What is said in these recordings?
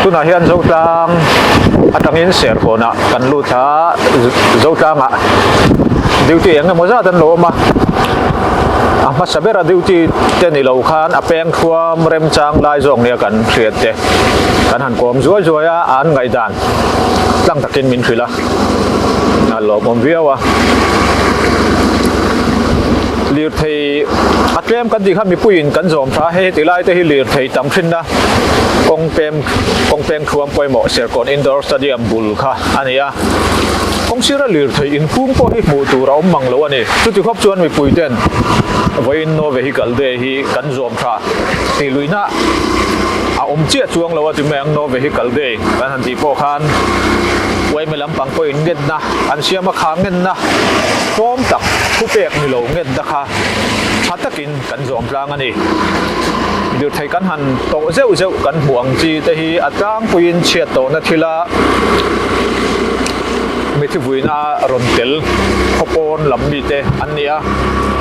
Tunah hian Zotlang atangin Serkawnah kan lut thla a, Zotlangah duty eng emaw zat an lo awm a, a hmasa bera duty te ni lo khan a peng thuam remchang lai zawk nia kan hriat te kan han kawm zuai zuai a, an ngaihdan tlang takin min hrilh a, a lawmawm viau a. Lirthei a tlem kan tih kha mipuiin kan zawm tha a, hei heti lai te hi lirthei tam thinna kawng pem kawng peng thuam pawimawh Serkawn Indoor Stadium bul kha a ni a, kawng sira lirthei inhung pawh hi hmuh tur a awm mang lo a ni. Chuti khawp chuan mipui ten vawiin No Vehicle Day hi kan zawm tha tih luihna a awm chiah chuang lo a ti mai ang No Vehicle Day kan han tih pawh khan yma lampang pawhin ngenna an siam a kha ngenna tlawm tak thupek ni lo ngenna kha tha takin kan zawm tlang a ni. Lirthei kan han tawh zeuh zeuh kan hmuh ang chi te hi a tlangpuiin chhiat tawhna thila mithi vuina rawn tel khawpawn lam mite an ni a,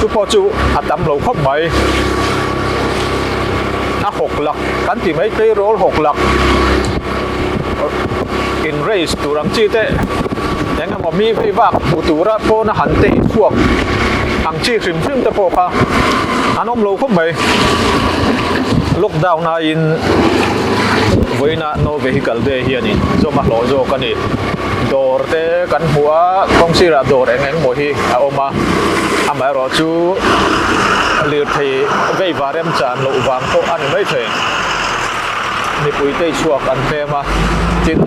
chu pawh chu a tam lo khawp mai. A hawk lak kan ti mai tleirawl hawk lak in race tur ang chi te eng emaw mi vei vak hmuh tura pawna han tei chhuak ang chi hrim hrim te pawh kha an awm lo khawp mai. Lockdown aiin vawiina no vehicle day hianin zawm a hlawh zawk a ni. Dawr te kan hmu a, kawng sirah dawr eng eng maw hi a awm a, amaherawh chu lirthei vei va remchan loh vang pawh a ni maithei. Mipui tei chhuak an tlem a, tin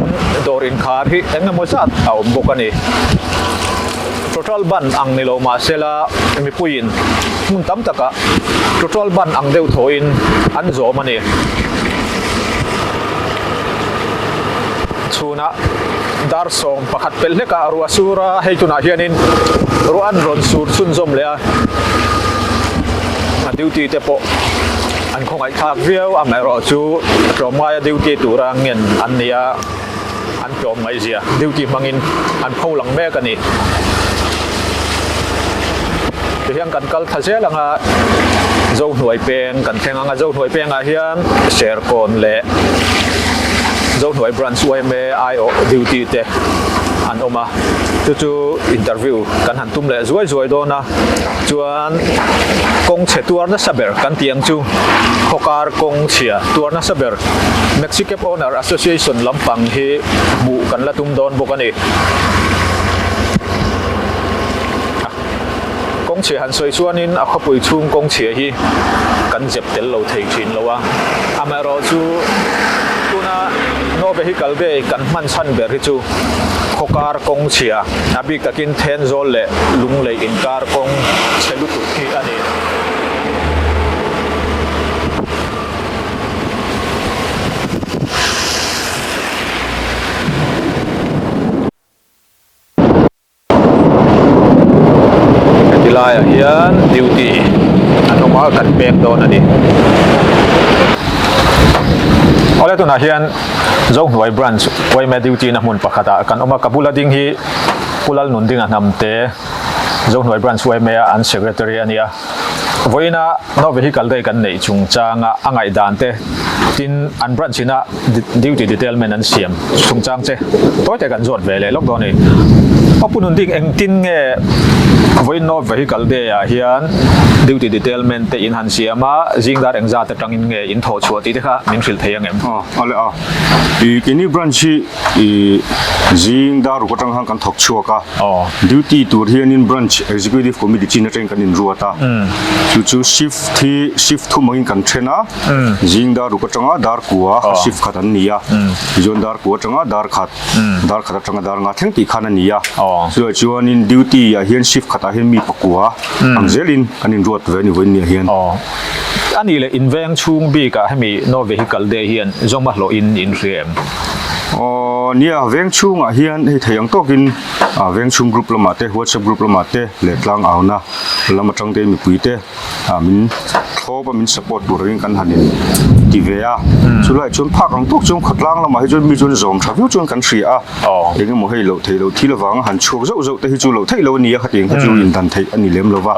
dawr inkhar hi eng emaw zat a awm bawk a ni. Total ban ang ni lo mah sela mipuiin hmun tam takah total ban ang deuh thawhin an zawm a ni. Chhunah dar 11 pelh hlekah ruah sur a, hei tunah hianin ruah an rawn sur chhunzawm leh a, a duty te pawh an khawngaihthlak viau amaherawh chu tlawmngaia duty tura ngen an ni a. An tlawm ngaihzia duty hmangin an pho lang mek a ni. Tihian kan kal thla zel anga Zohnuai peng kan thleng anga Zohnuai pengah hian Serkawn leh Zohnuai Branch yma aiawh duty te an awm a, chu chu interview kan han tum leh zuai zuai dawn a, chuan kawng chhe tuar nasa ber kan tih ang chu khawkar kawng chhia tuar nasa ber. Maxi Cab Owner Association lampang hi hmuh kan la tum dawn bawk a ni. Kawng chhia han sawi chuanin a khawpui chhung kawng chhia hi kan zep tel lo thei thin lo a, amaherawh chu tuna No Vehicle Day kan hman chhan ber hi chu khawkar kawng chhia, a bik takin Thenzawl leh Lunglei inkar kawng chhe lutuk hi a ni. Heti laiah hian duty an awm a kan pek dawn a ni. Awle tunah hian Zohnuai branch yma duty na hmun pakhatah kan awm a, ka bula ding hi Pu Lalnundinga Hnamte Zohnuai branch yma a an secretary a ni a. Vawiina no vehicle day kan neih chungchanga a ngaihdan te tin an branch ina duty detailment an siam chungchang che tawi te kan zawt ve leh lawk dawn a ni. Aw Pu Nunding engtin nge vawiin no vehicle day ah hian duty detailment te in han siam a, zing dar engzat atangin nge in thawh chhuah tih te kha min hrilh thei ang em? Aw a le a, i keini branch hi i zing dar ruk atang khan kan thawk chhuak a. Duty tur hianin Branch Executive Committee chin atangin kan inruat a, chu chu shift hi shift thum angin kan then a, zing dar ruk atanga dar kua kha shift khat an ni a, tichuan dar kua atanga dar khat, dar khat atanga dar nga thleng tih khan a ni a, chuvah chuanin duty ah hian shift khatah hian mi pakua ang zelin kan inruat ve a ni vawiin niah hian. A nih leh inveng chhung bikah hemi No Vehicle Day hian zawma hlawhin in hria em? Aw nia, veng chhungah hian hei thei ang tawkin ah veng chhung group lamah te whatsapp group lamah te leh tlang auna lam atang te mipui te ah min thlawp a min support tur angin kan han in ti ve a chulaiah chuan phak ang tawk chuan khawtlang lamah hi chuan mi chuan zawm tha viau chuan kan hria a eng emaw hei loh theih loh thil avanga han chhuak zauh zauh te hi chu loh theih loh a ni a khatiang kha chu indan theih a ni lem lo va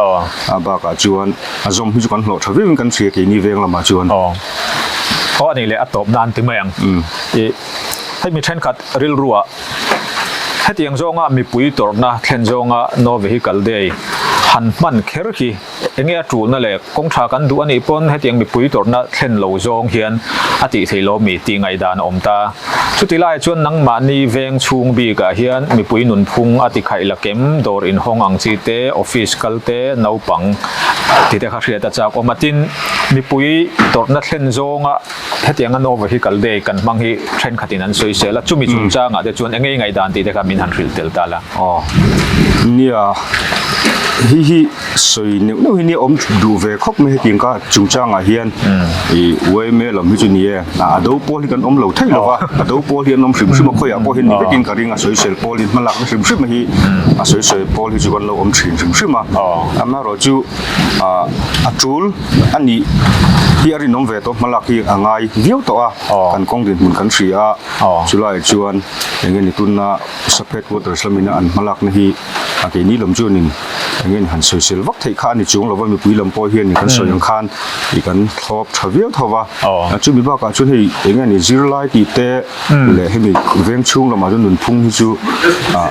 a bakah chuan a zawm hi chu kan hlawh tha viauin kan hria keini veng lamah chuan. Aw a nih leh a tawp nan ti mai ang. I hei mi thenkhat rilruah hetiang zawnga mipui tawrhna thlen zawnga no vehicle day han hman kher hi enge a tulna leh kawng tha kan duh a nih pawn hetiang mipui tawrhna thlen lo zawng hian a tih theih lo mi tih ngaihdan a awm ta. Chuti laiah chuan nangmahni veng chhung bikah hian mipui nunphung a ti khaih la kem dawr inhawng ang chi te, office kal te, naupang ti te kha hriat a chak awm a. Tin, mipui tawrhna thlen zawnga hetianga no vehicle day kan hmang hi thenkhatin an sawi sel a, chumi chungchangah te chuan enge i ngaihdan tih te kha min han hrilh tel ta la. Aw, nia, hi hi. Sawi neuh neuh hi nia awm duh ve khawp mai hetiang ka chungchangah hian ih yma lam hi chu ni e a do pawl hi kan awm lo thei lo va a do pawl hi an awm hrim hrim a khawiah pawh hian ni vekin ka ring a sawisel pawl in hmalakna hrim hrim hi a sawisawi pawl hi chu kan lo awm thin hrim hrim a amaherawh chu ah a tul a nih hi a rinawm ve tawh hmalak hi a ngai viau tawh a kan kawng dinhmun kan hria a chulaiah chuan eng nge ni tunna sub headquarters lamina an hmalakna hi a keini lam chuanin eng nge han sawisel vak theih kha a ni chuang lova mipui lam pawh hian kan sawi ang khan ih kan thlawp tha viau tho va chumi bakah chuan hei eng nge ni zirlai tih te leh hemi veng chhung lamah chuan nunphung hi chu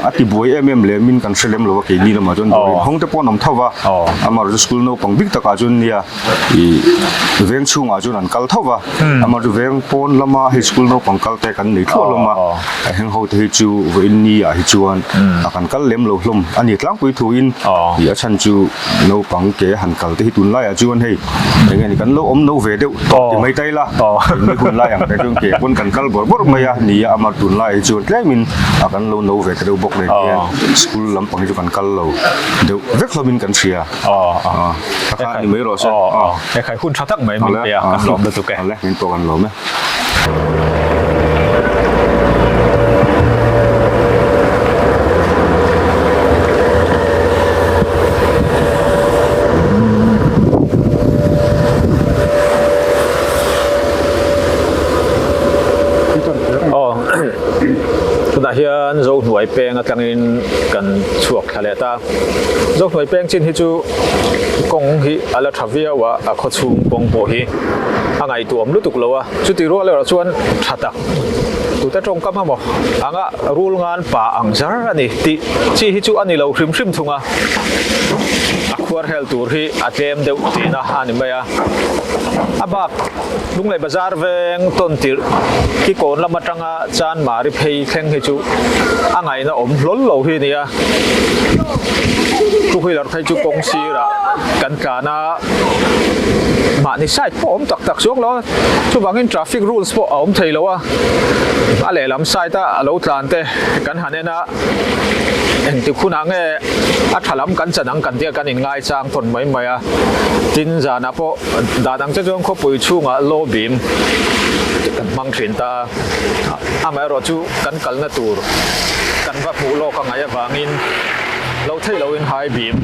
a ti buai em em lem in kan hre lem lova keini lamah chuan dawr inhawng te pawh an awm tho va amaherawhchu school naupang bik takah chuan nia ih veng chhungah chuan an kal tho va amaherawhchu veng pawn lama hei school naupang kal te kan nei thluah hlawm a. A heng ho te hi chu vawiin ni ah hi chuan a kan kal lem lo hlawm a ni tlangpui thu in ih a chhan chu naupang ke han kal te hi tunlai ah chuan hei eng nge ni kan lo awm no ve deuh tawh ti mai tai la eng hun lai ang te chuan ke pawn kan kal bawrh bawrh mai a ni a amah tunlai hi chuan tlem in a kan lo no ve ta deuh bawk nen hian school lampang hi chu kan kal lo deuh vek hlawm in kan hria a kha ni mai rawh se. Ekhai hun tha tak mai min pe a kan lawm lutuk e. Awle min pawh kan lawm e. Aw tunah hian Zohnuai peng atangin kan chhuak thla leh ta. Zohnuai peng chin hi chu kawng hi a la tha viau a, a khawchhung kawng pawh hi a ngaihtuam lutuk lo a, chuti rual erawh chuan tha tak tute tawngkam emaw anga rul ngan pa ang zar a ni tih chi hi chu a ni lo hrim hrim thung a, a khuar hel tur hi a tlem deuh tihna a ni mai a, a bak Lunglei bazar veng tawn tirh ki kawn lam atanga Chanmari phei thleng hi chu a ngaihna awm hlawl lo hi a ni a, two wheeler phei chu kawng sirah kan tlan a, mahni side pawh a awm tak tak chuang lo a, chuvangin traffic rules pawh a awm thei lo a, a lehlam side a a lo tlan te kan han en a, engtik hunah nge a tha lam kan chan ang kan tia kan inngai chang tawn mai mai a, tin zanah pawh dan ang che chuan khawpui chhungah law bim kan hmang thin ta a, amaherawh chu kan kalna tur kan va hmuh lawk a ngaih avangin lo theih loin high beam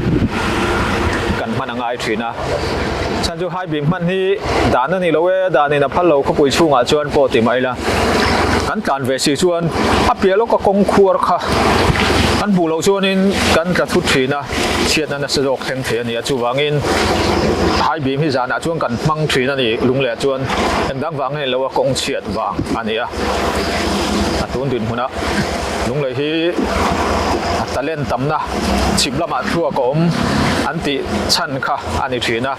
kan hman a ngai thin a, chhan chu high beam hman hi dan a ni lo e, danin a phal lo khawpui chhungah chuan pawh ti mah ila kan tlan ve si chuan a piah lawka kawng khuar kha kan hmuh loh chuanin kan tla thut thin a, chhiatna nasa zawk thleng thei a ni a, chuvangin high beam hi zanah chuan kan hmang thin a ni lungleh chuan engdang vang nge lo a kawng chhiat vang a ni a, a tun dinhmunah. Lunglei hi a talent tamna chhip lamah thluak a awm an tih chhan kha a ni thin a,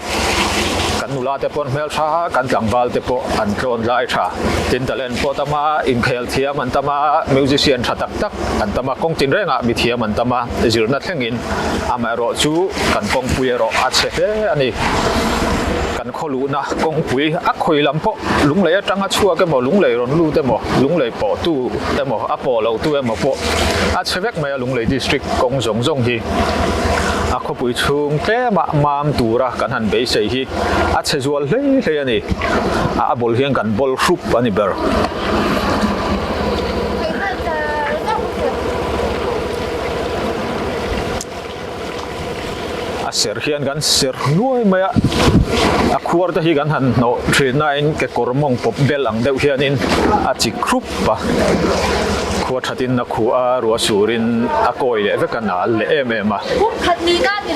kan nula te pawn hmel tha, kan tlangval te pawh an tlawn lai tha. Tin talent pawh tam a, inkhel thiam an tam a, musician tha tak tak an tam a, kawng tinrengah mi thiam an tam a, zirna thlengin amaherawh chu kan kawngpui erawh a chhe hle a ni. Kan khaw luhna kawngpui a khawi lam pawh Lunglei atanga chhuak emaw, Lunglei rawn lut emaw, Lunglei pawhtu emaw, a pawh lotu emaw pawh a chhe vek mai a, Lunglei District kawng zawng zawng hi a khawpui chhung tlemah mam tura kan han beisei hi a chhe zual hlei hlei a ni. A bul hian kan bawl hrup a ni ber. A ser hian kan ser nuai mai a, a khuar te hi kan han hnawh thin nain kekawr mawng pawp bel ang deuh hianin a chi khrup a, khua thatin a khuh a, ruah surin a kawi leh vek a nal leh em em a,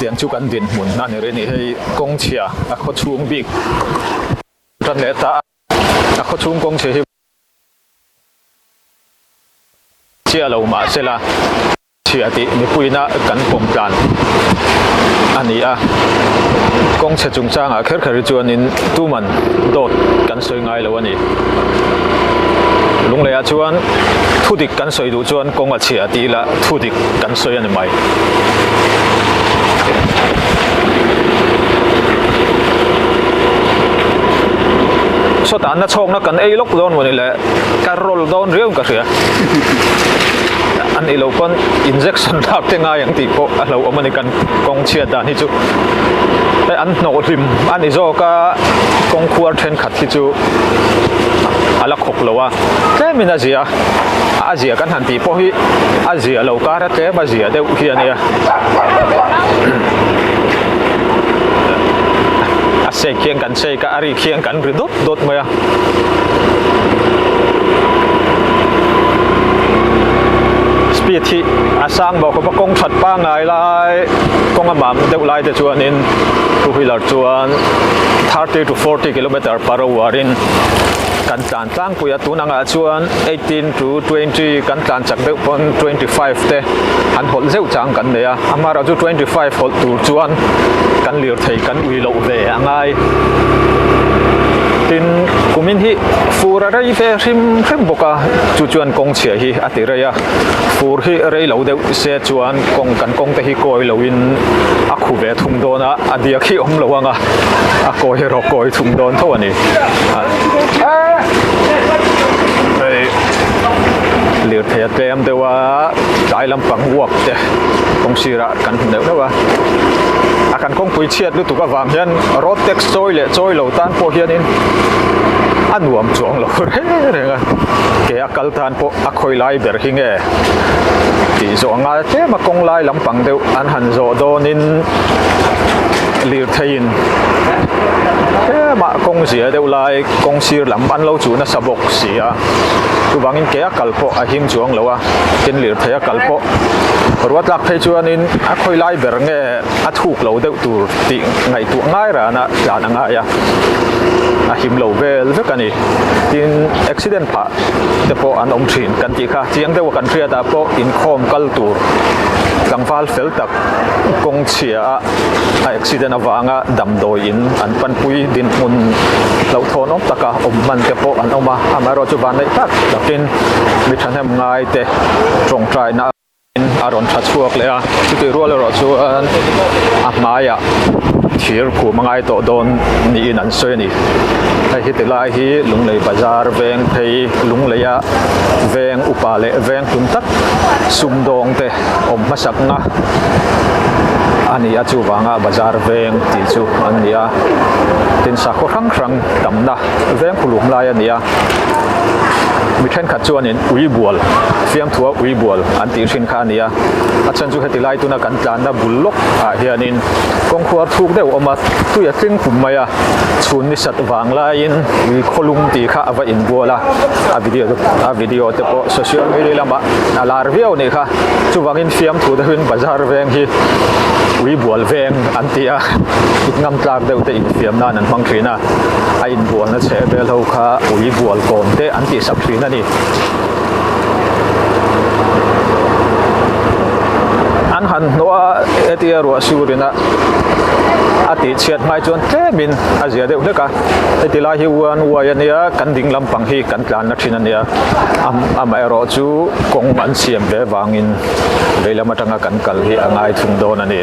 tiang chu kan dinhmun a ni rih a ni, hei kawng chhia a khaw chhung bik tan leh ta. A khawchhung kawng chhe hi chiah lo mah sela chhia tih mipuina kan pawm tlan a ni a. Kawng chhe chungchangah kher kher hi chuanin tuman dawt kan sawi ngai lo a ni. Lungleiah chuan thu dik kan sawi duh chuan kawng a chhia tih ila thu dik kan sawi a ni mai. Sawtah nachhawkna kan ei lawk dawn mawni le ka roll dawn riau in ka hria. A nih loh pawn injection lak te ngai ang tih pawh a hlauhawm a ni kan kawng chhiat dan hi chu. Hei an hnawh hlim a ni zawk a kawng khuar thenkhat hi chu a la khawk lo a tlemin a zia a zia kan han tih pawh hi a zia lo kar a tlem a zia deuh hi a nia a sek hian kan sek a a rik hian kan ri dawt dawt mai a. Speed hi a sang bawk khawp a kawng that pangngai lai kawng a mam deuh lai te chuanin two wheeler chuan 30 to 40 kilometer per hour in kan tlan tlangpui a tun angah chuan 18 to 20 kan tlan chak deuh pawn 25 te an hawlh zeuh chang kan nei a amaherawh chu 25 hawlh tur chuan kan lirthei kan ui loh ve a ngai tin kumin hi fur a rei ve hrim hrim bawk a chu chuan kawng chhia hi a ti rei a fur hi rei lo deuh se chuan kawng kan kawng te hi kawi lo in a khu ve thung dawn a a diak hi awm lo ang a a kawi erawh kawi thung dawn tho a ni hei lirthei a tlem deuh a tlai lampang uak te kawng sirah kan hmu neuh neuh a a kan kawngpui chhiat lutuk avang hian road tax chawi leh chawi lo tan pawh hianin a nuam chuang lo reng reng a ke a kal tan pawh a khawi lai ber hi nge tih zawh a ngai tlem a kawng lai lampang deuh an han zawh dawnin lirtheiin tlema kawng zia deuh lai kawng sir lam an lo chuh nasa bawk si a chuvangin ke a kal pawh a him chuang lo a tin lirthei a kal pawh ruat lak phei chuanin a khawi lai ber nge a thuk lo deuh tur tih ngaihtuah ngai rana tlan a ngai a a him lo vel vek a ni tin accident phah te pawh an awm thin kan tih kha chiang deuh a kan hriat ah pawh inkhawm kal tur tlangval fel tak kawng chhia a a accident avanga damdawi in an panpui dinhmun hlauhthawn awm taka awm hman te pawh an awm a amaherawhchu chu vanneih tak takin mi thahnem ngai te tawngtaina a rawn tha chhuak leh a chutih rual erawh chuan a hmaiah thir khum a ngai tawh dawn niin an sawi a ni hei hi ti lai hi Lunglei bazar veng phei Lungleia veng upa leh veng hlun tak sumdawng te awm hmasakna a ni a chuvanga bazar veng tih chu an ni a tin sakhaw hrang hrang tamna veng khulum lai a ni a mi thenkhat chuanin ui bual fiamthua ui bual an tih hrin kha a ni a a chhan chu heti lai tuna kan tlanna bul lawk ah hianin kawngkhuar thuk deuh a awm a tui a tling pum mai a chhun ni sat vang laiin ui khawlum tih kha a va inbual a a video a video te pawh social media lamah a lar viau a nih kha chuvangin fiamthu deuhin bazar veng hi ui bual veng an ti a it ngam tlak deuh te infiam nan an hmang thin a a inbualna chheh vel ho kha ui bual kawm te an tih sak thin a ni. An han hnawh a hetia ruah sur ina a tih chhiat hmai chuan tlemin a zia deuh hlek a heti lai hi uan uai a nia kan ding lampang hi kan tlanna thin a nia amaherawh chu kawng an siam ve vangin veilam atanga kan kal hi a ngai thung dawn a ni.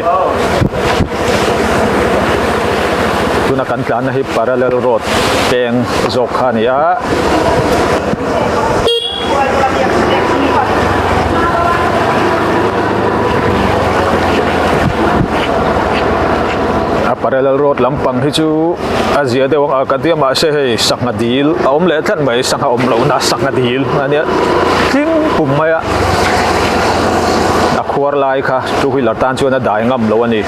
Tuna kan tlanna hi parallel road peng zawk kha a ni a. A parallel road lampang hi chu a zia deuh ang a ka tia mahse hei sangha dil a awm leh tlat mai sangha awm lohna sangha dil a nia tling pum mai a a khuar lai kha two wheeler tan chuan a dai ngam lo a ni.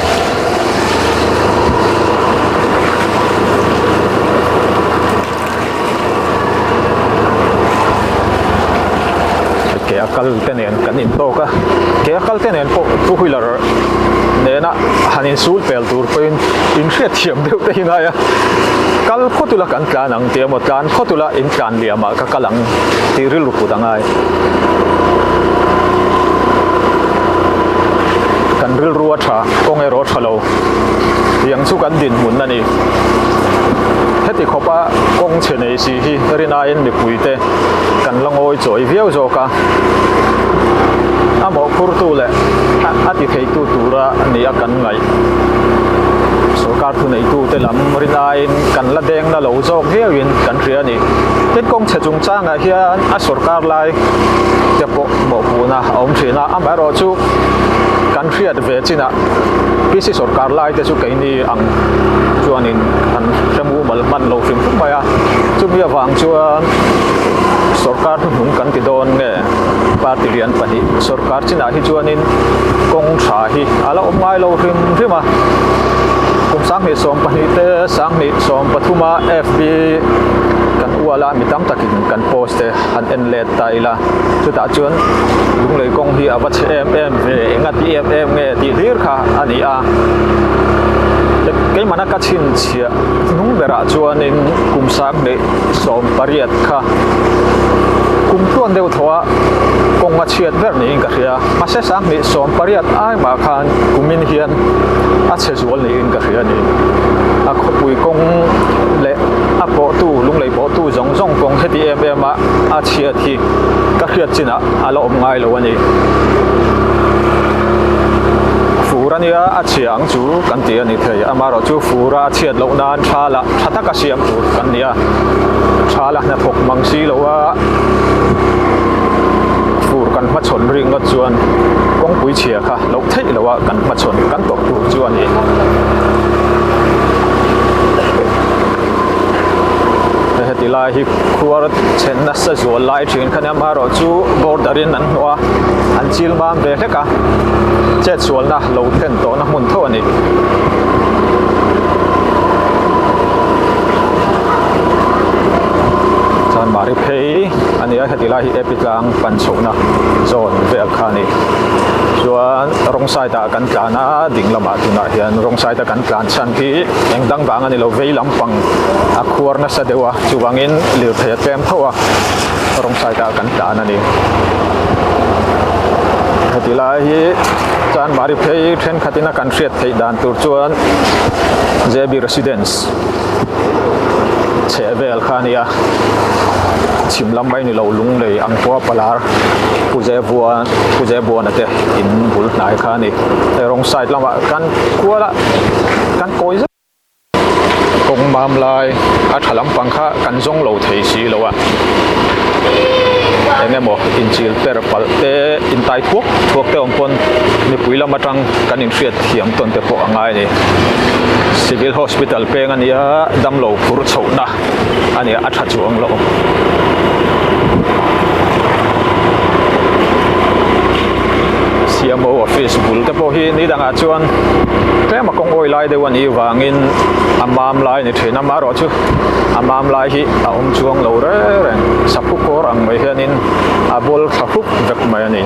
Ke a kal te nen kan in tawk a ke a kal te nen pawh two wheeler nena han in sul pel tur pawhin in hriat thiam deuh te hi ngai a. Kal phawt ula kan tlan ang tih emaw tlan phawt ula in tlan liam ah ka kal ang tih rilru put a ngai. Kan rilru a tha, kawng erawh a tha lo. Tiang chu kan dinhmun a ni. Heti khawpa kawng chhe nei si hi rinaiin mipuite kan la ngawi chawi viau zawk a. A mawhphurtu leh a ti theitu tura ni a kan ngaih. Sorkar thuneitute lam rinaiin kan la deng na lo zawk viauin kan hria a ni. Tin, kawng chhe chungchangah hian a sorkar lai te pawh mawhpuhna a awm thin a, amaherawhchu kan hriat ve chinah PC sorkar lai te chu keini ang chuanin an hre mumal hman lo hrim hrim mai a, chumi avang chuan sorkar hnuhnung kan ti dawn nge party lian pahnih sorkar chinah hi chuanin kawng tha hi a la awm ngai lo hrim hrim a, kum 2012 te 2013 a FB kan ual a mi tam takin kan post te han en let ta ila chutah chuan Lunglei kawng hi a va chhe em em ve eng a ti em em nge tih hlir kha a ni a keimahna ka chhinchhiah hnung berah chuanin kum 2018 kha kum tluan deuh thaw a kawng a chhiat ber niin ka hria mahse 2018 ai mah khan kumin hian a chhe zual niin ka hria a ni a khawpui kawng leh a pawhtu Lunglei pawhtu zawng zawng kawng heti em em a a chhiat hi ka hriat chinah a la awm ngai lo a ni. Fur a nia a chhia ang chu kan ti a ni thei amaherawh chu fur a chhiat loh nan tha lah tha taka siam tur kan ni a tha la hnathawk mang si lo a fur kan hmachhawn rik ngawt chuan kawngpui chhia kha loh theih loh a kan hmachhawn kan tawrh tur chu a ni. Heti lai hi khuar chhen nasa zual lai thin kha nia amaherawhchu border in an hnawh a an chil mam ve hlek a chetsualna lo thlen tawhna hmun tho a ni. Chuan mari phei a ni a heti lai hi epi tlang pan chhohna zawn vel kha a ni chuan wrong side ah kan tlan a ding lamah tunah hian wrong side a kan tlan chhan hi eng dang vang a ni lo vei lampang a khuar nasa deuh a chuvangin lirthei a tlem tho a wrong side ah kan tlan a ni heti lai hi chuan mari phei thenkhatin a kan hriat theih dan tur chuan J_B Residence chheh vel kha a ni a chhim lam mai ni lo lunglei ang pawha palar Pu Zebuan Pu Zebuana te in bul hnai kha a ni hei wrong side lamah kan kual a kan kawi zet. Kawng mam lai a tha lampang kha kan zawng lo thei si lo a, eng emaw inchil per palh te intai thuak thuak te awm pawn mipui lam atang kan inhriat thiam tawn te pawh a ngai a ni. Civil Hospital peng a nia damlo phur chhohna a nia a tha chuang lo. CMO office bul te pawh hi ni dangah chuan tlem a kawng awi lai deuh a nih vangin a mam lai a ni thin a amaherawh chu a mam lai hi a awm chuang lo reng reng saphu kawr ang mai hianin a bawl thla hrup vek mai a ni.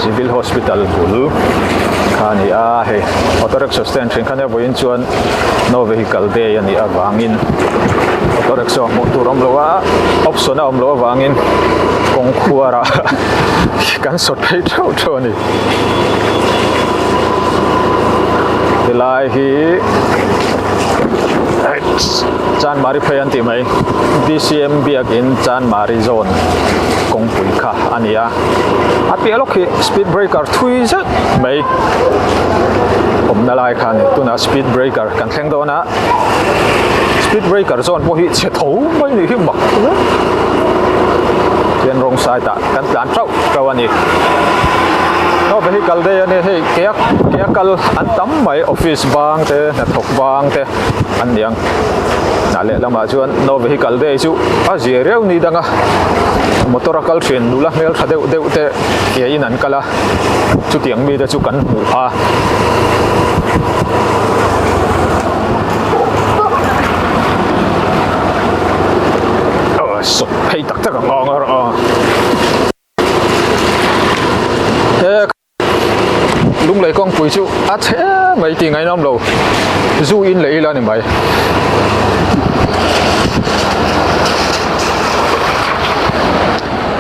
Civil Hospital bul kha a ni a hei auto rickshaw stand thin kha nia vawiin chuan no vehicle day a nih avangin auto rickshaw hmuh tur a awm lo a option a awm loh avangin kawng khuarah kan sawt phei theuh theuh a ni helai hi Chanmari phei an tih mai B_C_M biakin Chanmari zone kawngpui kha a ni a a piah lawk hi speed breaker thui zet mai awmna lai kha a ni tunah speed breaker kan thleng dawn a speed breaker zawn pawh hi chhe tho mai ni hi mak hian rawng side ah kan tlan theuh theuh a ni no vehicle day a ni hei ke a ke a kal an tam mai office bang te hnathawk bang te an ni ang hnah leh lamah chuan no vehicle day chu a zia riau ni dang a motor a kal thin nula hmel tha deuh deuh te ke in an kal a chutiang mite chu kan hmuh a. Sawt phei tak tak ang awng a rawh aw. He lunglei kawngpui chu a chhe. mai tih ngaihnawm lo zu in leh ila ni mai.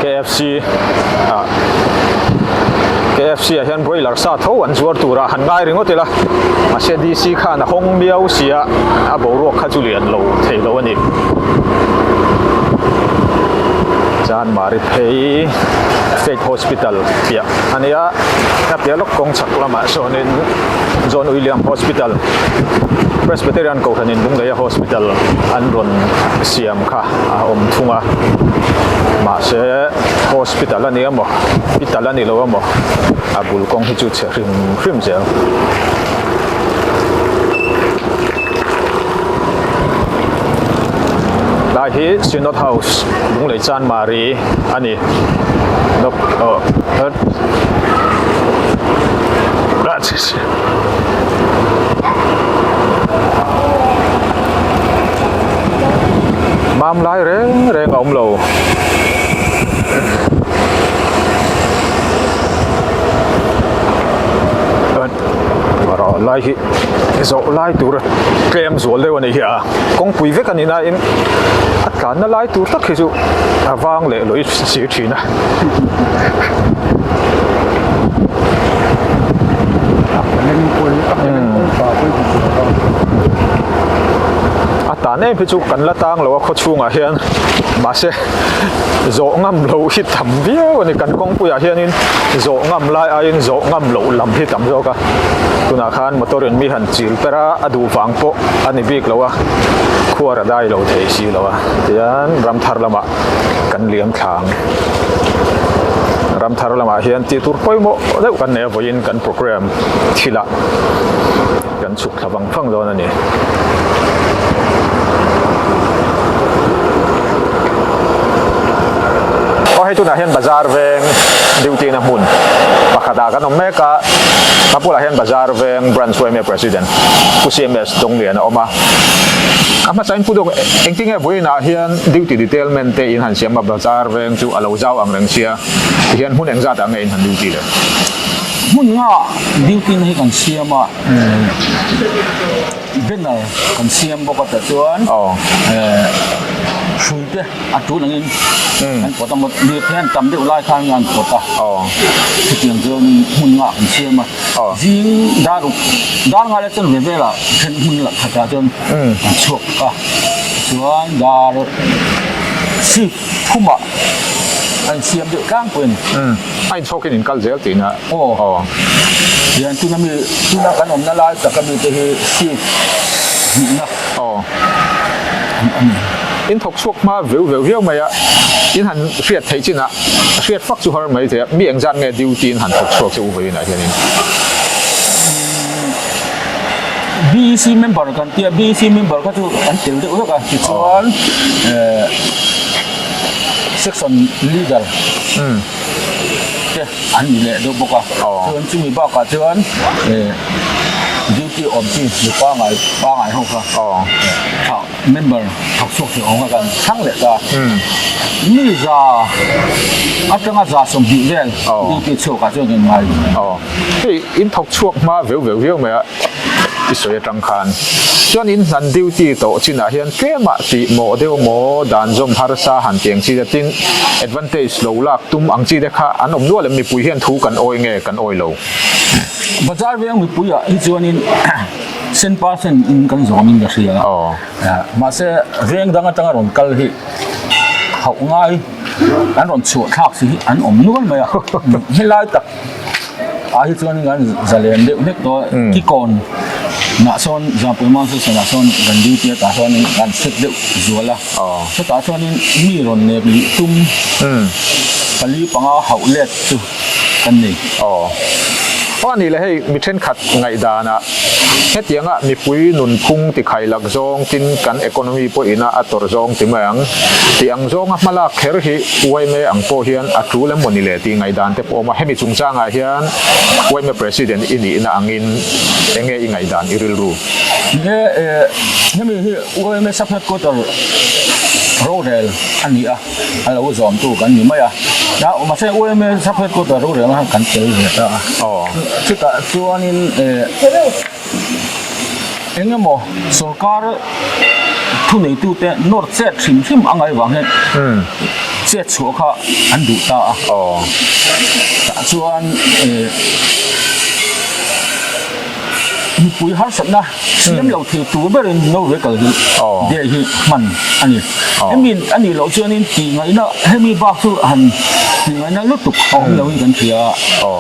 KFC ah KFC ah hian broiler sa tho an zuar turah han ngai ringawt ila mahse DC khan a hawng miau sia a boruak kha chu lian lo thei lo a ni. Chanmari phei State Hospital piah a nia a piah lawk kawng chhak lamah sawnin John William Hospital Presbyterian Kohhranin Lungleia Hospital an rawn siam kha a awm thung a mahse hospital a ni emaw pital a ni lo emaw a bul kawng hi chu chhe hrim hrim zel. Lai hi Synod House Lunglei Chanmari a ni Dok oh Mam lai reng reng a awm lo. Rawh lai hi zawh lai tur tlem zual deuh a ni hi a kawngpui vek a ni nain a tlanna lai tur tak hi chu a vang leh lawih si thin a. A tan em hi chu kan la tang lo a khaw chhungah hian mahse zawh ngam loh hi tam viau a ni kan kawngpuiah hianin zawh ngam lai aiin zawh ngam loh lam hi tam zawk a tunah khan motor in mi han chil per a a duh vang pawh a ni bik lo a khuar a dai lo thei si lo a tihian ram thar lamah kan liam thla ang ram thar lamah hian tih tur pawimawh deuh kan nei a vawiin kan program thilah kan chhuk thla vang vang dawn a ni. Aw hei tunah hian bazar veng duty na hmun pakhatah kan awm mek a, a bulah hian bazar veng branch yma president Pu CMS Donglian a awm a, a hmasa in Pu Dawk engtinge vawiinah hian duty detailment te in han siam a bazar veng chu a lo zau ang reng sia tihian hmun engzatah nge in han duty le? Hmun nga duty na hi kan siam a. Banner kan siam bawk a tah chuan hrui te a tul angin an pawt a lirthei hian tam deuh lai khan an pawt a chutiang chuan hmun ngah kan siam a zing dar ruk dar ngai la chuan ve velah then hmun lah khatah chuan an chhuak a chuan dar sik thumah an siam deuh tlangpui a ni. A inchhawkin in kal zel tihna. Aw. Hian tuna mi tuna kan awmna lai taka mi te hi seat hnihna. Aw. In thawk chhuak hma veu veu viau mai a, in han hriat theih chinah hriat fak chu har mai thei a, mi engzat nge duty in han thawk chhuak che u vawiinah hianin? BEC member kan tia, BEC member kha chu an tel deuh vek a, tichuan eh section leader te an ni leh deuh bawk a chuan chumi bakah chuan eh duty awm chi mi pangai pangai ho kha tha member thawk chhuak thei awm kha kan thlang leh ta mi za atanga za 20 vel duty chhuak ah chuan kan ngai hei in thawk chhuak hma veu veu viau mai a i sawi atang khan chuan in hnan duty tawh chinah hian tlema tih mawh deuh maw dan zawm harsa han tiang chi te tin advantage lo lak tum ang chi te kha an awm nual em mipui hian thu kan awi nge kan awi lo. Bazar veng mipui ah hi chuanin cent percent in kan zawm in ka hria a mahse veng dang atanga rawn kal hi hauh ngai an rawn chhuah thlak si hi an awm nual mai a helai tak ah hi chuan kan zalen deuh hlek tawh a kikawn nah sawn Zampui Mount Station ah sawn kan duty a tah sawn kan set deuh zual a chutah chuanin mi rawn nek lih tum pali panga hauh let chu kan nei. Aw a ni le hei mi thenkhat ngaihdanah hetianga mipui nunphung tikhai lak zawng tin kan economy pawhin a a tawrh zawng ti mai ang tih ang zawnga hmalak kher hi yma ang pawh hian a tul em mawni le tih ngaihdan te pawh a awm a, hemi chungchangah hian yma President i nihna angin enge i ngaihdan i rilru? He hemi hi yma Sub Headquarter rorel a ni a, a lo zawmtu kan ni mai a, mahse yma Sub Headquarter rorel khan kan tel ve ta a, chutah chuanin. Eng emaw sorkar thuneitute nawr chet hrim hrim a ngaih vang hian chet chhuah kha an duh ta a. Tah chuan mipui harsatna siam lo thei tur berin no vehicle hi day hi hman a ni. Hemi a nih loh chuanin tih ngaihna hemi bak chu han tih ngaihna lutuk a awm loin kan hria a.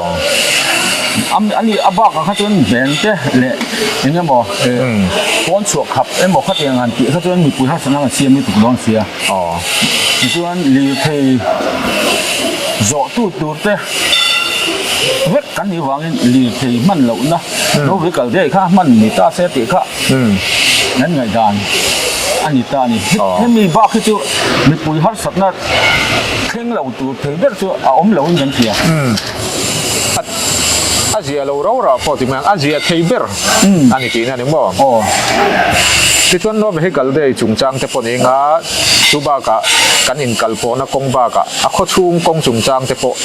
A nih a bakah kha chuan bank te leh eng emaw pawn chhuah khap emaw khatiang han tih kha chuan mipui harsatna an siam lutuk dawn sia. Tichuan lirthei zawhtu tur te vek kan nih vangin lirthei hman lohna lo vehicle day kha hman ni ta se tih kha kan ngaihdan a ni ta a ni. Hemi bak hi chu mipui harsatna thleng lo tur thei ber chu a awm loin kan hria. A zia lo rau rau pawh ti mai ang, a zia thei ber a ni tihna a ni maw? Aw. Tichuan no vehicle day chungchang te pawh ni anga chu bakah kan inkalpawhna kawng bakah a khawchhung kawng chungchang te pawh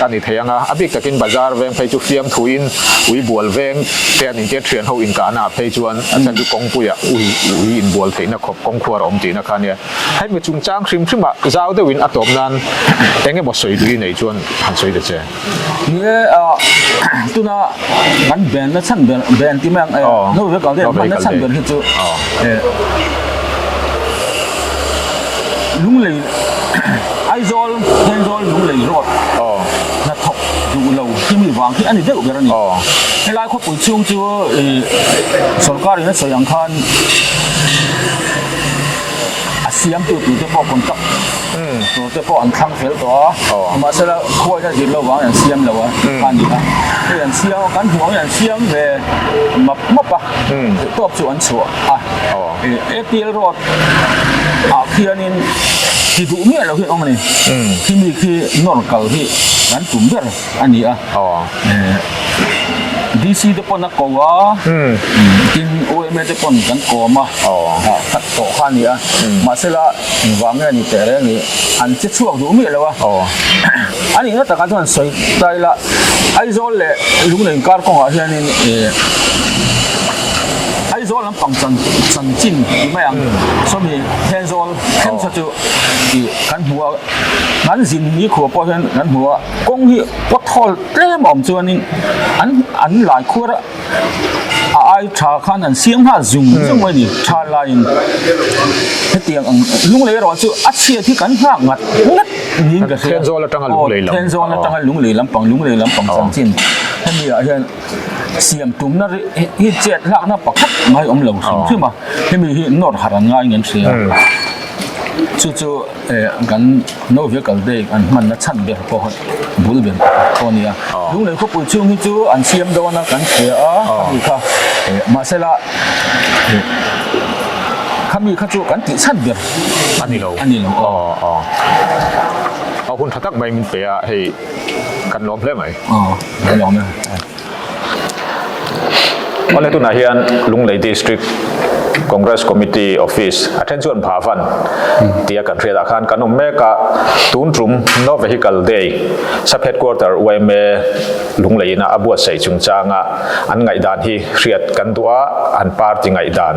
a ni thei anga, a bik takin bazar veng phei chu fiamthuin ui bual veng te an intia thian ho inkahna ah phei chuan a chhan chu kawngpuiah ui ui inbual theihna khawp kawngkhuar a awm tihna kha a nia. Hemi chungchang hrim hrimah zau deuhin a tawp nan eng emaw sawi duh i nei chuan han sawi ta che. Ni e, tuna kan ben na chhan ber, ben ti mai ang, no vehicle te hman na chhan ber hi chu Lunglei, Aizawl, Thenzawl Lunglei road hnathawk duh lo hi mi vang hi a ni deuh ber a ni. Helai khawpui chhung chu sorkar in a sawi ang khan A siamtu tute pawh contact turte pawh an thlang fel tawh a, mahsela khuaina zir lo vangin an siam lo a tih kha a ni a. Hei an siam a, kan hmuh angin an siam ve map map a, theihtawp chu an chhuah a. ATL road ah khianin ti duh miah lo hi an awm a ni. Khimi khi nawr kal hi kan tum ber a ni a. DC te pawn a ko a, tin OMA te pawn kan kawm a, khat tawh kha a ni a, mahsela engvang nge ni teh reng i an che chhuak duh miah lo a, a nihna takah chuan sawi ta ila Aizawl leh Lunglei inkar kawngah hianin Aizawl lampang chan chanchin ti mai ang, sawmi Thenzawl thlengsa chu kan hmu a, kan zin nikhua pawh hian kan hmu a. Kawng hi pothole tlem a awm chuanin an an lai khuar a a ai tha khan an siam nghal zung zung mai a ni tha laiin hetiang ang lunglei erawh chu a chhiat hi kan nghak ngat ngat niin ka hria Thenzawl atanga lunglei lam Thenzawl atanga lunglei lampang lunglei lampang chanchin hemi ah hian siam tumna hi chet hlakna pakhat mai awm lo hrim hrim a hemi hi nawr harh an ngai in an hria chu chu kan No vehicle day an hmanna chhan ber pawh bul ber pawh a ni a. Lunglei khawpui chhung hi chu an siam dawn a kan hria a khami kha mahsela khami kha chu kan tih chhan ber a ni lo a ni lo aw. Aw hun tha tak mai min pe a hei kan lawm hle mai. Aw kan lawm e. Awle tunah hian Lunglei District Congress Committee Office a then chuan Bhavan tia kan hriatah khan kan awm mek a, tun tum No Vehicle Day Sub Headquarter yma Lunglei ina a buatsaih chungchanga an ngaihdan hi hriat kan duh a, an party ngaihdan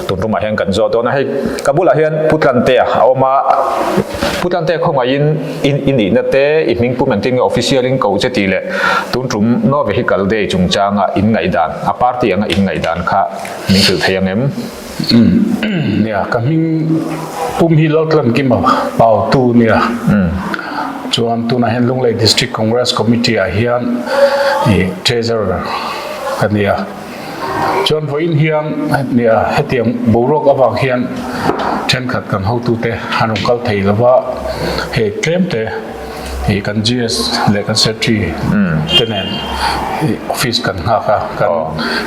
tun tumah hian kan zawt dawn a, hei ka bulah hian Pu Tlantea a awm a, Pu Tlantea khawngaihin I i nihna te, i hming pum engtin nge official in koh che tih leh tun tum No Vehicle Day chungchanga in ngaihdan, a party anga in ngaihdan kha min hrilh thei ang em? Nia, ka hming pum hi Laltlankima Pautu nia. Chuan tunah hian Lunglei District Congress Committee ah hian i Treasurer ka nia. Chuan vawiin hian nia hetiang boruak avang hian thenkhat kan hotute an rawn kal thei lova, hei tlemte ih kan GS leh kan Secretary te nen ih office kan nghak a, kan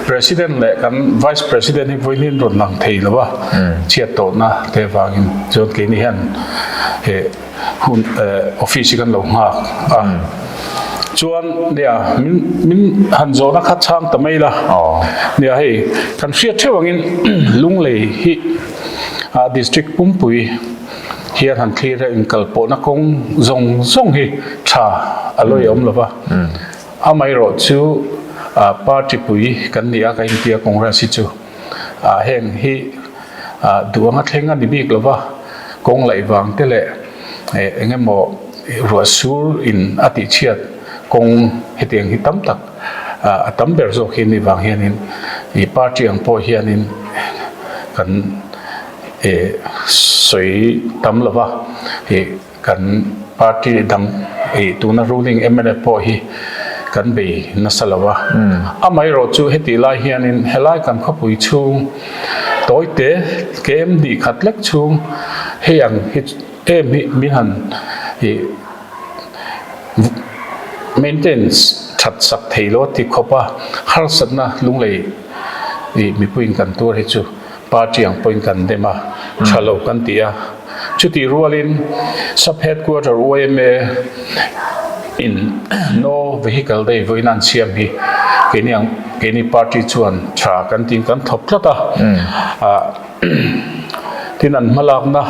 President leh kan Vice President hi vawiin hi an rawn lang thei lova, chhiat tawhna te avangin chuan keini hian ih hun office hi kan lo nghak a chuan nia min min han zawhna kha chhang ta mai la nia hei kan hriat theuh angin Lunglei hi ah district pumpui hian han thlir a inkalpawhna kawng zawng zawng hi tha a lawi a awm lova amaherawhchu ah party pui kan ni a ka intia Congress hi chu. Heng hi duh anga thleng a ni bik lo va, kawng laih vang te leh eng emaw ruah sur in a tihchhiat kawng hetiang hi tam tak a tam ber zawk hi ni vang hianin ih party ang pawh hianin kan sawi tam lo va ih Kan party dang ih tuna ruling mnf pawh hi kan bei nasa lo a, amaherawh chu hetih lai hianin helai kan khawpui chhung tawite kem hnih khat lek chhung hei ang hi em hi min han ih maintenance that sak thei lo ti khawp a harsatna lunglei ih mipuiin kan tuar hi chu Party ang pawhin kan dem a, tha lo kan ti a. Chutih rualin Sub Headquarter yma in No Vehicle Day vawiin an siam hi keini ang keini party chuan tha kan tiin kan thawp tlat a. Tin an hmalakna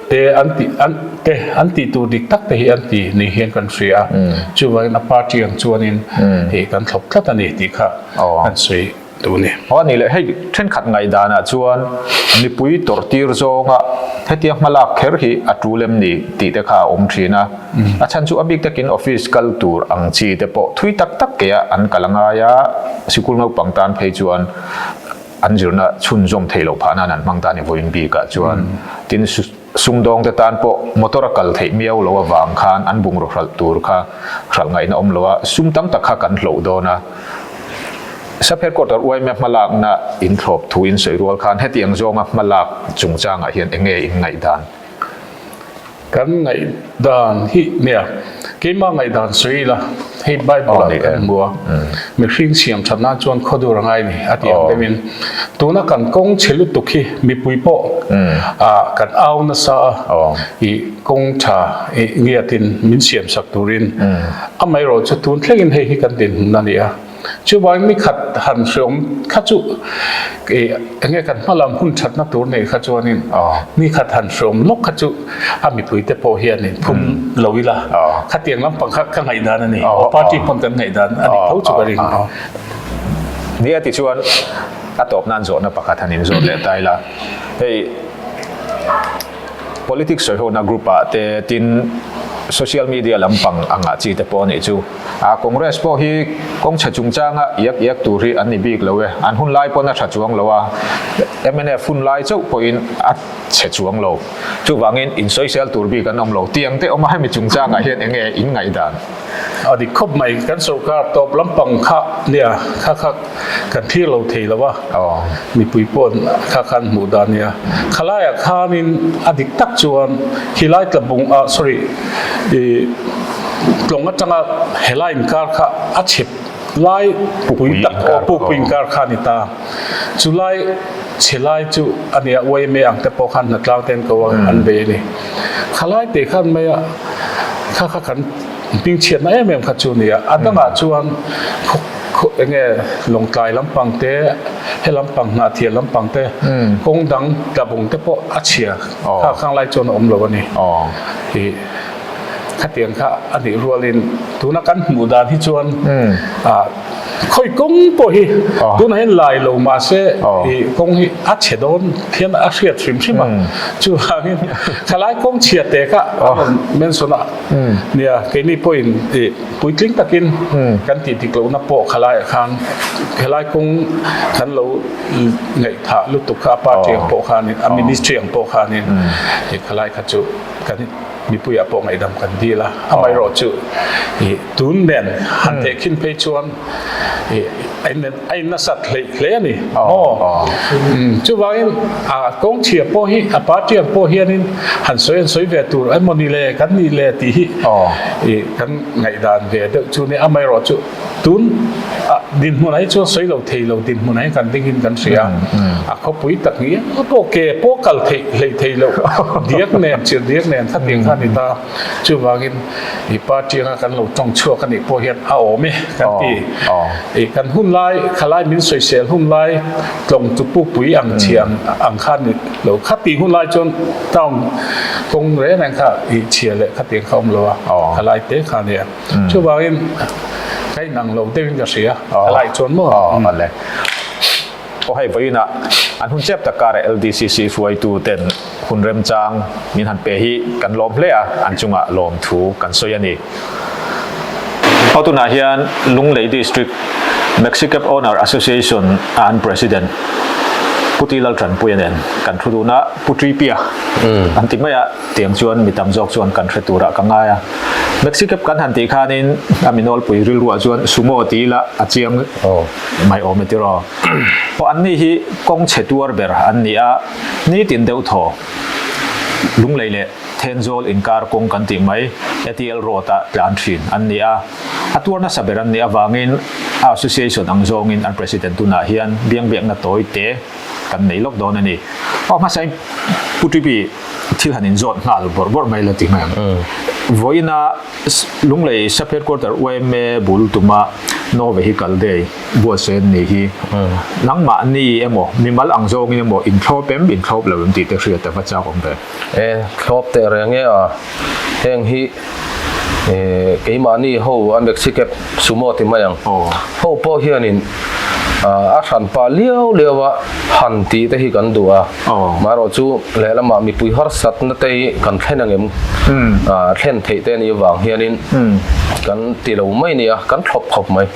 te an tih an te an tih tur dik tak te hi an ti ni hian kan hria a. Chuvangin a party ang chuanin hei kan thlawp tlat a ni tih kha kan sawi. Tu ni. Aw a ni leh, hei thenkhat ngaihdanah chuan mipui tawrh tir zawnga hetia hmalak kher hi a tul em ni tih te kha a awm thin a. A chhan chu a bik takin office kal tur ang chi te pawh thui tak tak keia an kal a ngai a, sikul naupang tan phei chuan an zirna chhunzawm theih loh phah nan an hmang ta a ni vawiin bikah chuan. Tin, sumdawng te tan pawh motor a kal theih miau loh avang khan an bungraw hralh tur kha hralh ngaihna awm lo a, sum tam tak kha kan hloh dawn a. Sub Headquarter yma hmalakna inthlawp thu in sawi rual khan hetiang zawnga hmalak chungchangah hian eng nge in ngaihdan? Kan ngaihdan hi nia, keimah ngaihdan sawi ila, hei Bible ah kan hmu a, mihring siam that nan chuan khaw dur a ngai ni a tih ang deuhin tuna kan kawng chhe lutuk hi mipui pawh kan au nasa a, ih kawng tha ih ngiatin min siam sak turin amaherawhchu tun thlengin hei hi kan dinhmun a ni a. Chuvangin ni khat han hreawm kha chu eng nge kan hma lam hun thatna tur nei kha chuanin ni khat han hreawm lawk kha chu a mipuite pawh hianin phum lo ila khatiang lampang kha ka ngaihdan a ni. Party pawn kan ngaihdan a nih tho chu ka ring. Nia tichuan a tawp nan zawhna pakhat han inzawt leh ta ila hei. Politics sawihona group ah te tin social media lampang angah chi te pawh a nih chu. A Congress pawh hi kawng chhe chungchanga iak iak tur hi an ni bik lo e. An hun lai pawn a tha chuang lo a, mnf hun lai chauh pawhin a chhe chuang lo. Chuvangin insawisel tur bik an awm lo. Tiang te awm a hemi chungchangah hian enge in ngaihdan? A dik khawp mai, kan sorkar tawp lampang kha nia kha kha kan thlir lo thei lo a, mipui pawh kha khan hmuh dan nia. Khalaiah khanin a dik tak chuan khilai tlabung ah sorry ih tlawng atanga helai inkar kha a chhep lai pui tak aw pukpui inkar kha a ni ta. Chulai chhe lai chu a nia yma ang te pawh khan hnatlang te an ko a an bei a ni. Khalai te khan mai a kha kha kan hmingchhiatna em em kha chu a ni a, a dangah chuan eng nge Lawngtlai lampang te he lampang Hnahthial lampang te kawng dang tlabung te pawh a chhia kha khang lai chuan a awm lo a ni. Ih khatiang kha a nih rualin tuna kan hmuh dan hi chuan ah khawi kawng pawh hi tunah hian lai lo mahse ih kawng hi a chhe dawn hian a hriat hrim hrim a chuvangin thalai kawng chhia te kha a rawn mention a nia keini pawhin ih puitling takin kan tih dik lohna pawh khalaiah khan helai kawng kan lo ngaihthah lutuk kha a party ang pawh khanin a ministry ang pawh khanin ih khalai kha chu kan Mipuiah pawh ngaihdam kan dil a, amaherawh chu ih tun nen han tehkhin phei chuan ih a in a in nasat hleih hle a ni maw? Chuvangin a kawngchhia pawh hi a party ang pawh hianin han sawi han sawi ve tur emaw ni le kan nih le tih hi ih kan ngaihdan ve deuh chu nia, amaherawh chu tun a dinhmunah hi chuan sawi lo thei lo dinhmunah hi kan dingin kan hria a khawpui tak ngial pawh ke pawh kal theih hleih theih loh diak nen chirh diak nen khatiang kha a ni ta chuvangin i party anga kan lo tawng chhuak a nih pawh hian a awm e kan ti i kan hun lai khalai min sawisel hun lai tlawng chu pukpui ang chhia ang kha ni lo khati hun lai chuan town kawng reng reng kha i chhia leh khatiang kha awm lo a khalai te kha a nia. Chuvangin ka inang lo deuhin ka hria, ka laih chuan maw? Aw, le. Aw hei vawiinah an hun chep tak karah LDCC hruaitu ten hun remchang min han pe hi kan lawm hle a, an chungah lawmthu kan sawi a ni. Aw tunah hian Lunglei District Maxicab Owner Association a an President Pu Ti Laltanpuia nen kan thu dun a, Pu Tripia an ti mai a, tiang chuan mi tam zawk chuan kan hre turah ka ngai a. Maxicab kan han tih khanin a mi nawlpui rilruah chuan Sumo ti ila a chiang mai awm e tiraw. Aw anni hi kawng chhe tuar ber an ni a, nitin deuh thaw Lunglei leh Thenzawl inkar kawng kan tih mai ATL Road ah tlan thin an ni a, a tuar nasa ber an nih avangin a association ang zawngin an president tunah hian biangbiakna tawi te kan nei lawk dawn a ni. Aw hmasain Pu Tipi thil han inzawt nghal bawrh bawrh mai la ti mai ang. Vawiina Lunglei Sub Headquarter yma bul tuma No Vehicle Day buatsaih an nih hi nangmahni emaw mimal ang zawngin emaw inthlawp em inthlawp lo em tih te hriat a va chak awm ve. E, thlawp teh reng e a, heng hi e keimahni ho a Maxicab Sumo ti mai ang ho pawh hianin a hran pah liau liau a han tih te hi kan duh a, maherawh chu lehlamah mipui harsatna te hi kan thlen angem thlen theih te anih avang hianin kan ti lo mai nia, kan thlawp khawp mai.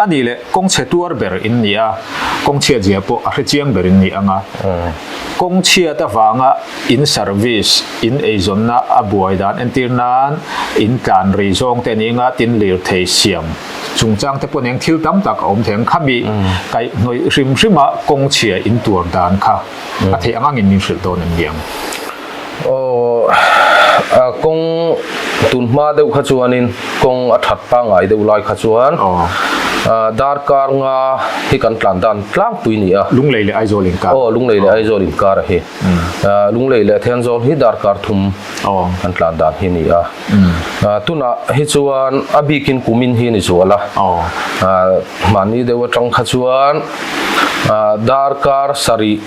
A nih leh kawng chhe tuar ber in ni a, kawng chhiat zia pawh a hre chiang ber in ni ang a. Kawng chhiat avanga in service, in eizawnna a buai dan entir nan in tlan rei zawng te ni nga tin lirthei siam chungchang te pawh eng thil tam tak a awm thei ang. Khami kaihhnawih hrim hrima kawng chhia in tuar dan kha a theih ang angin min hrilh dawn em ni ang? Aw, a kawng tun hma deuh kha chuanin kawng a that pangngai deuh lai kha chuan darkar nga hi kan tlan dan tlangpui ni a. Lunglei leh Aizawl inkar. Aw, Lunglei leh Aizawl inkar a hi. Lunglei leh Thenzawl hi darkar thum kan tlan dan hi ni a. Tunah hi chuan a bikin kumin hi ni zual a. Mahni deuh atang kha chuan darkar sarih,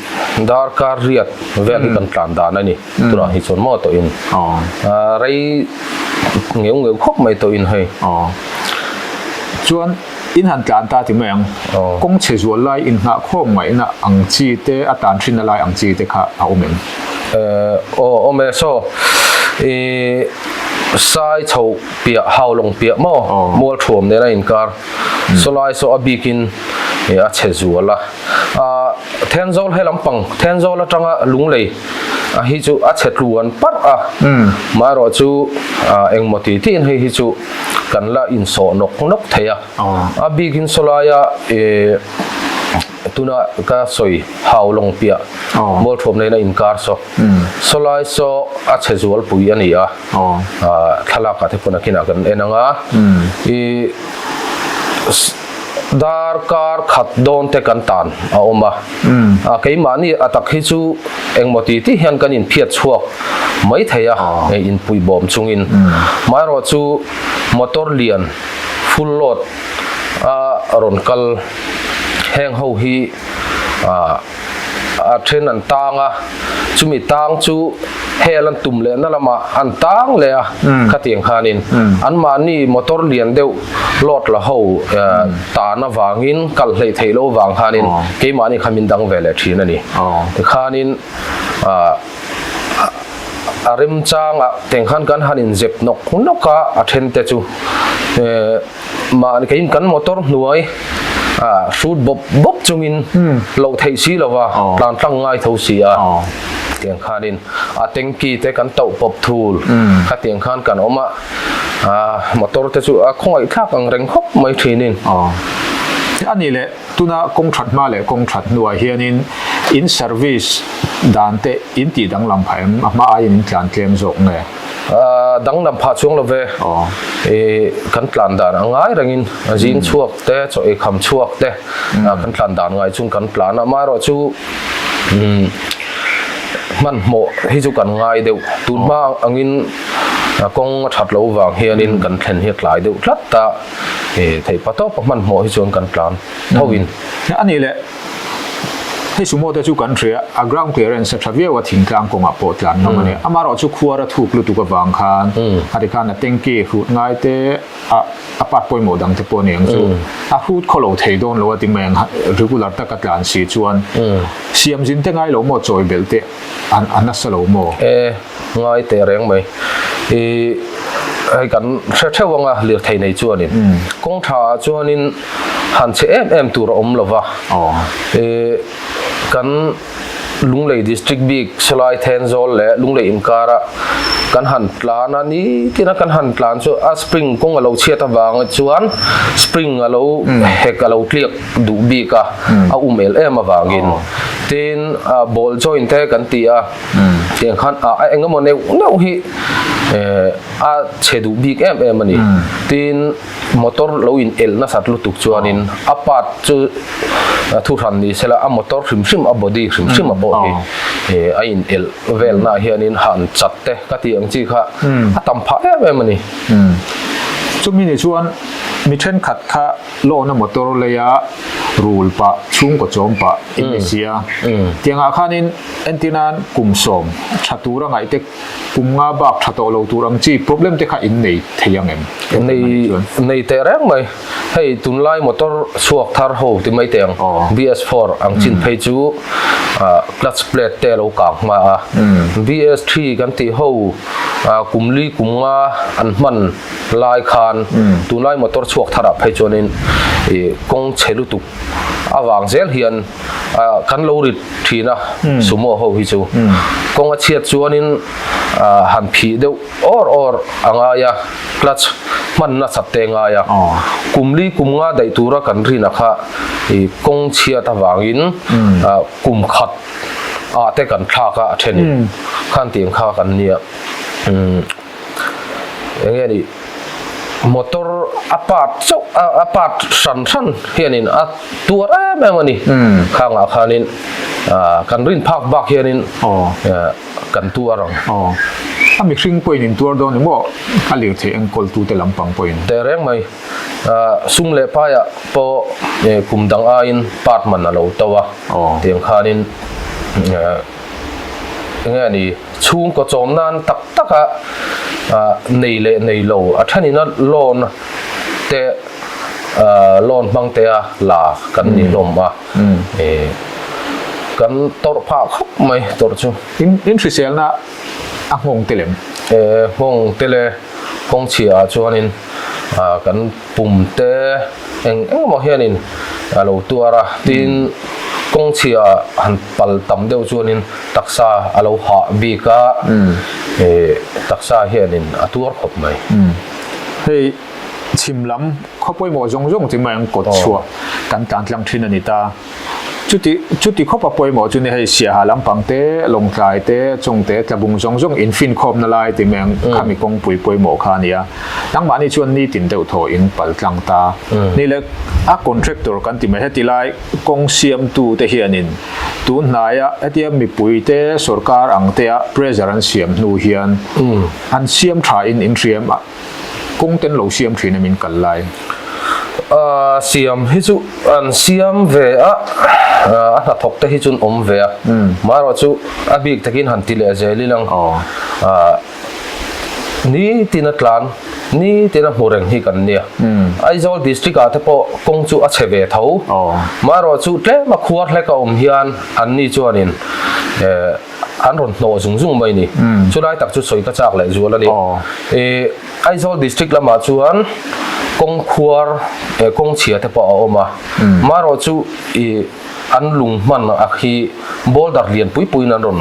darkar riat vel hi kan tlan dan a ni. Tunah hi chuan maw tawhin rei ngeuh ngeuh khawp mai tawhin hei. Chuan in han tlan ta ti mai ang. Kawng chhe zual lai inngah khawm ngaihna ang chi te a tan thinna lai ang chi te kha a awm em? Aw awm e. Saw i sai chho piah haulawng piah maw mual thuam nena inkar sawlai saw a bikin a chhe zual a. Thenzawl he lampang Thenzawl atanga Lunglei a hi chu a chhe tluan parh a, maherawh chu engmaw ti tiin hei hi chu kan la insawh nawk nawk thei a, a bikin sawlaia tuna ka sawi Haulawng piah Mualthuam nena inkar saw sawlai saw a chhe zualpui a ni a, thlalakah te pawh nakinah kan en ang a, ih. Darkar khat dawn te kan tan a awm a, keimahni a tak hi chu engmaw ti ti hian kan inphiat chhuak mai thei a, hei inpui bawm chungin. Maherawh chu motor lian full load a rawn kal heng ho hi a then an tang a, chumi tang chu hel an tum lehna lamah an tang leh a, khatiang khanin anmahni motor lian deuh load la ho tan avangin kal hleih theih loh avang khanin keimahni kha min dang ve leh thin a ni. Tikhanin a remchangah teng khan kan han inzep nawk nawk a, a then te chu Mahni keiin kan motor hnuai ah hrut bawp bawp chungin loh theih si lova tlan tlang ngai tho si a tiang khanin a tanky te kan tauh pawp thul kha tiang khan kan awm a ah motor te chu a khawngaih thlak ang reng khawp mai thinin. A nih leh tuna kawng that hma leh kawng that hnuah hianin in service dan te in tih danglam phah em? A hma aiin in tlan tlem zawk nge? Danglam phah chuang lo ve. Kan tlan dan a ngai rengin zing chhuak te, chaw ei kham chhuak te kan tlan dan ngai chung kan tlan a. Amaherawhchu hmanhmawh hi chu kan ngai deuh. Tun hma angin kawng a that loh vang hianin kan thlen hi a tlai deuh tlat a. Theih pa tawpa hmanhmawh hi chuan kan tlan tho in. A nih leh. Hei sumo te chu kan hria, a ground clearance a tha viau a thingtlang kawngah pawh tlan ngam a ni. Amaherawhchu khuar a thuk lutuk avang khan a ti khan a tanky hrut ngai te a a part pawimawh dang te pawh a ni ang chu. A hrut khaw lo thei dawn lo a ti mai ang regular taka tlan si chuan siam zin te ngai lo maw chawi belh te a a nasa lo maw? E, ngai teh reng mai. I hei kan hre theuh anga lirthei nei chuanin kawng tha ah chuanin han chhe em em tur a awm lo va. I kan Lunglei District bik Sawlai Thenzawl leh Lunglei inkara kan han tlan a, nitin a kan han tlan chu a spring kawng a lo chhiat avang chuan spring a lo hek a lo tliak duh bik a, a um el em avangin. Tin, ball joint te kan ti a, tiang khan a eng emaw neuh neuh hi a chhe duh bik em em a ni. Tin, motor lo in elh nasat lutuk chuanin a part chu thuhran ni sela a motor hrim hrim a body hrim hrim a pawh hi a in elh velna ah hianin han chat te ka tih ang chi kha a tam phah em em a ni. Chumi ni chuan mi thenkhat kha loan a motor leia rul pah chhungkaw chawm pah in ni si a, tiangah khanin entirnan kum sawm tha tura ngaih te Kum nga bak tha tawh lo tur ang chi problem te kha in nei thei ang em? Nei nei teh reng mai. Hei tunlai motor chhuak thar ho ti mai teh ang BS4 ang chin phei chu clutch plate te lo kang hma a. BS3 kan tih ho kum li kum nga an hman lai khan tunlai motor chhuak thar ah phei chuanin kawng chhe lutuk avang zel hian kan lo rit thin a sumo ho hi chu kawng a chhiat chuanin han phih deuh awr awr a ngai a clutch hman nasat te ngai a kum li kum nga daih tura kan rin a kha ih kawng chhiat avangin kum khat ah te kan thlak a a then in khan tiang kha kan nia. Eng nge ni motor a part chauh a part hran hran hianin a tuar em em a ni khangah khanin kan rin phak bak hianin kan tuar ang. Aw a mihring pawhin in tuar dawn emaw a lirthei enkawl tute lampang pawhin. Teh reng mai sum leh paiah pawh kum dang aiin part man a lo to a tiang khanin. Enge a ni, chhungkaw chawm nan tak taka nei leh nei lo a thenina loan te loan hmang te a la kan ni hlawm a, kan tawrh phah khawp mai tawrh chu. In hriselna a nghawng te lem? Nghawng te le kawng chhia ah chuanin kan pum te eng eng emaw hianin a lo tuar a, tin kawng chhia han pal tam deuh chuanin taksa a lo hah bik a, ih taksa hianin a tuar khawp mai. Hei chhim lam khaw pawimawh zawng zawng chu mai ang kawt chhuah kan tlan tlang thin a ni ta. Chuti chuti khawp a pawimawh chu ni hei Siaha lampang te, Lawngtlai te, Chawngte, Tlabung zawng zawng infinkhawmna lai ti mai ang khami kawngpui pawimawh kha a ni a. Nangmahni chuan nitin deuh thaw in pal tlang ta. Ni le a contractor kan ti mai heti lai kawng siamtu te hianin tun hnaia hetia mipui te sorkar ang tea pressure an siam hnu hian an siam tha in inhriam a. Kawng ten lo siam thin em in kal lai? Ahh siam hi chu an siam ve a, a hnathawk te hi chu an awm ve a, marawh chu a bik takin han ti leh zel ila ang, ahh nitin a tlan, nitin a hmu reng hi kan nia. Aizawl district ah te pawh kawng chu a chhe ve tho, marawh chu tlem a khuar hlek a awm hian an ni chuanin eh an rawn hnawh zung zung mai a ni. Chulai tak chu sawi ka chak leh zual a ni. Ih Aizawl district lamah chuan kawng khuar eh kawng chhia te pawh a awm a. Marawh chu ih an lung hman a khi boulder lian pui puiin an rawn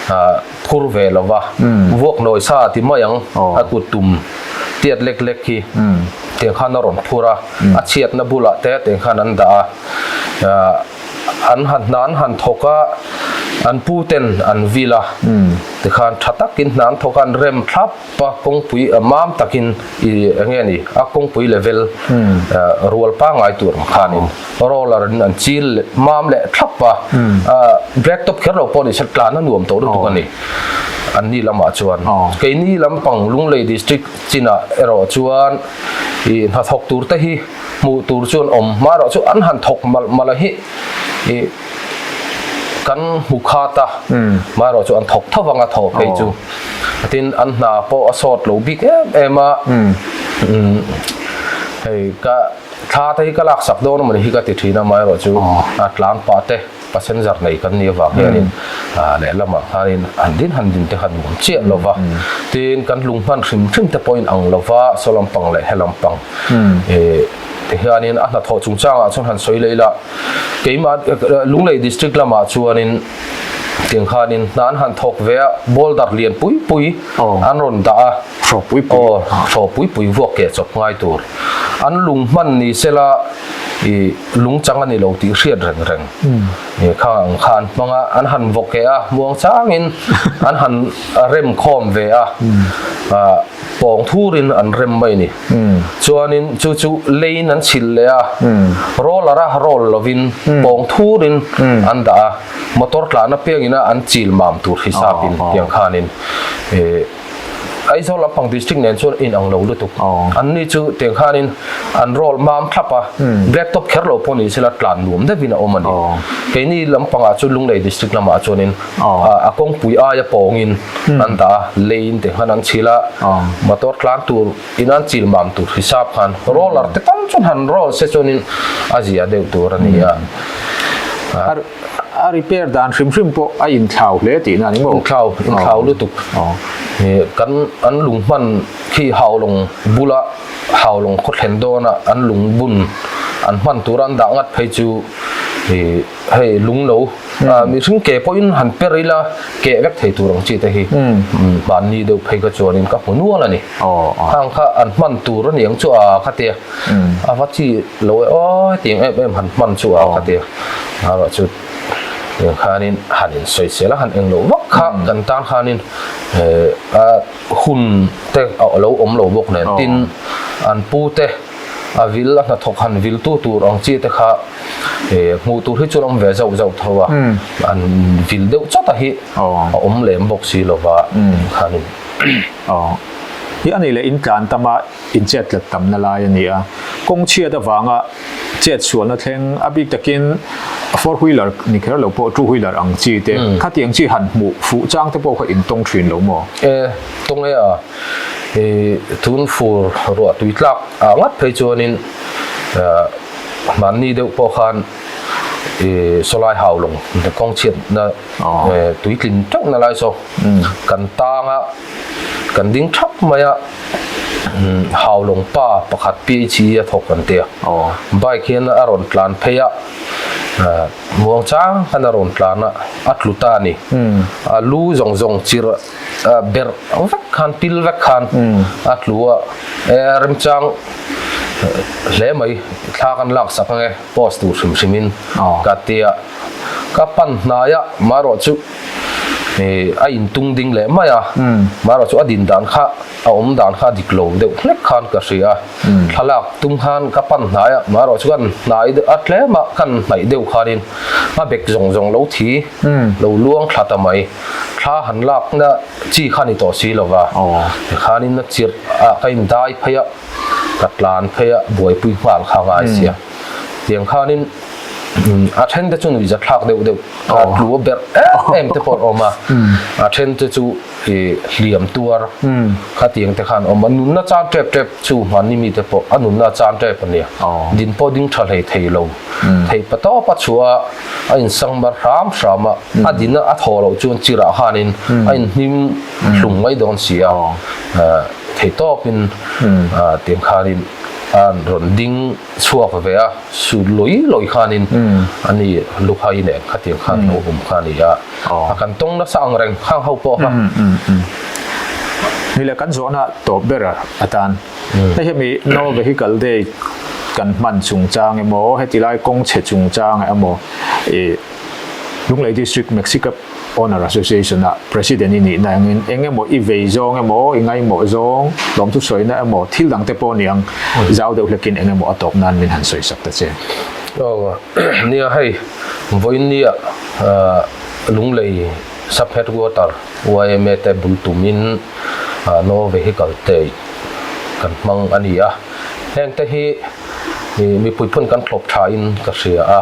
ah phur ve lo va. Vuak nawi sa ti mai ang a kut tum tiat lek lek hi tiang khan a rawn phur a. A chhiatna bulah te tiang khan an dah a. Ah An han hna an han thawk a, an pu ten an vil a, tikhan tha takin hna an thawk a, an rem thlap a, kawngpui mam takin i eng nge ni a kawngpui level rual pangngai tur ang khanin roller in an chil mam leh thlap a, black top kher lo pawh ni se tlan a nuam tawh lutuk a ni an ni lamah chuan. Keini lampang Lunglei district chinah erawh chuan i hnathawk tur te hi Hmuh tur chuan awm hma erawh chu an han thawk malh malh a hi ih kan hmu khat a, maherawhchu an thawk tho vang a thaw phei chu. Tin, an hna pawh a sawt lo bik em em a, hei ka thla te hi ka laksak dawn a mawni hi ka ti thin a, maherawhchu a tlan pah te passenger nei kan nih avang hianin lehlamah khanin han din han din te kha nuam chiah lo va. Tin, kan lung hman hrim hrim te pawhin ang lo va, saw lampang leh he lampang ti hianin a hnathawh chungchangah chuan han sawi leh ila, keimah Lunglei district lamah chuanin tiang khanin hna an han thawk ve a, boulder lian pui pui an rawn dah a, hraw pui pui hraw pui pui vuak keh chawp ngai tur an lung hman ni sela ih lung chang a ni lo tih hriat reng reng ih khang ang kha an hmang a, an han vaw keh a muang changin an han rem khawm ve a ah pawng thurin an rem mai a ni. Chuanin chu chu leiin an chhilh leh a, roller a roll lovin pawng thurin an dah a, motor tlan apiangin a an chil mam tur hisapin tiang khanin ih Aizawl lampang district nen chuan in ang lo lutuk. Anni chu tiang khanin an roll mam thlap a, black top kher lo pawh ni sela tlan nuam deuhin a awm a ni. Keini lampangah chuan Lunglei district lamah chuanin a kawngpui aia pawngin an dah a, leiin tiang khan an chhil a, motor tlan tur in an chil mam tur hisap khan roller te tal chuan han roll se chuanin a zia deuh tur a ni a. A repair dan hrim hrim pawh a inthlau hle tihna a ni maw? Inthlau, inthlau lutuk. Kan an lung hman khi Haulawng bula Haulawng khaw thlen dawna an lung bun an hman tura an dah ngat phei chu hei lung lo mihring ke pawhin han per ila keh vek thei tur ang chi te hi hmanni deuh phei kha chuanin ka hmu nual a ni. Khang kha an hman tur a ni ang chu a kha tia. A va chi lo e aw hetiang em em han hman chu a ka ti a, erawh chu tiang khanin han insawisel a han eng loh vak kha kan tan khanin a hun te a lo awm lo bawk nen tin an pu te a vil a hnathawk han vil tu tur ang chi te kha hmuh tur hi chuan awm ve zauh zauh tho a, an vil deuh chawt a hi a awm lem bawk si lova khanin. Hi a nih leh in tlan tam a. Inchet tlat tamna lai a ni a, kawng chhiat avanga chet sualna thleng a bik takin four wheeler ni kher lo pawh two wheeler ang chi te khatiang chi han hmuh fuh chang te pawh kha in tawng thin lo maw? E, tawng e a, i tun fur ruah tui tlak ah ngat phei chuanin hmanni deuh pawh khan i sawlai hau lawng kawng chhiatna tui tlin teuhna lai saw kan tang a. Kan ding thap mai a, Haulawng pa pakhat PHE a thawk an ti a, bike hian a rawn tlan phei a, muang chang khan a rawn tlan a, a tlu ta a ni. A lu zawng zawng chirh berh vek khan, pil vek khan a tlu a, e remchang hle mai, thla kan laksak ange post tur hrim hrimin ka ti a, ka pan hnai a, marawh chu. A intung ding leh mai a, marawh chu a din dan kha a awm dan kha a dik lo deuh hlek khan ka hria a, thlalak tum khan ka pan hnai a, marawh chu kan hnai deuh a tlem a kan hnaih deuh khanin a bek zawng zawng lo thi lo luang thla ta mai, thla han lakna chi kha ni tawh si lova, tikhanin a chirh a ka indai phei a, ka tlan phei a buaipui nghal kha ngai sia, tiang khanin a then te chu nuihza thlak deuh deuh a tlu a berh em em te pawh an awm a a then te chu ih hliam tuar khatiang te khan awm a nunna chan tep tep chu hmanni mi te pawh a nunna chan tep a nia din pawh ding tha hlei thei lo thei pa tawp a chhuah a a insang mar hram hram a a din a a thaw loh chuan chirah khanin a inhnim hlum mai dawn si a thei tawpin tiang khanin a rawn ding chhuak ve a, su lawi lawi khanin a ni Lukhai nen khatiang khan lo awm kha a ni a, a kan tawng nasa ang reng khang ho pawh kha. Ni le kan zawhna tawp ber atan hei hemi No Vehicle Day kan hman chungchang emaw heti lai kawng chhe chungchang emaw ih Lunglei District Mexica Owner Association ah President i nihna angin eng emaw i vei zawng emaw, i ngaimawh zawng, lawmthu sawina emaw, thil dang te pawh niang zau deuh hlekin eng emaw a tawp nan min han sawi sak ta che. Aw, nia hei, vawiin nia Lunglei Sub Headquarter yma te bul tumin No Vehicle Day kan hmang a ni a, heng te hi mipui phun kan thlawp tha in ka hria a,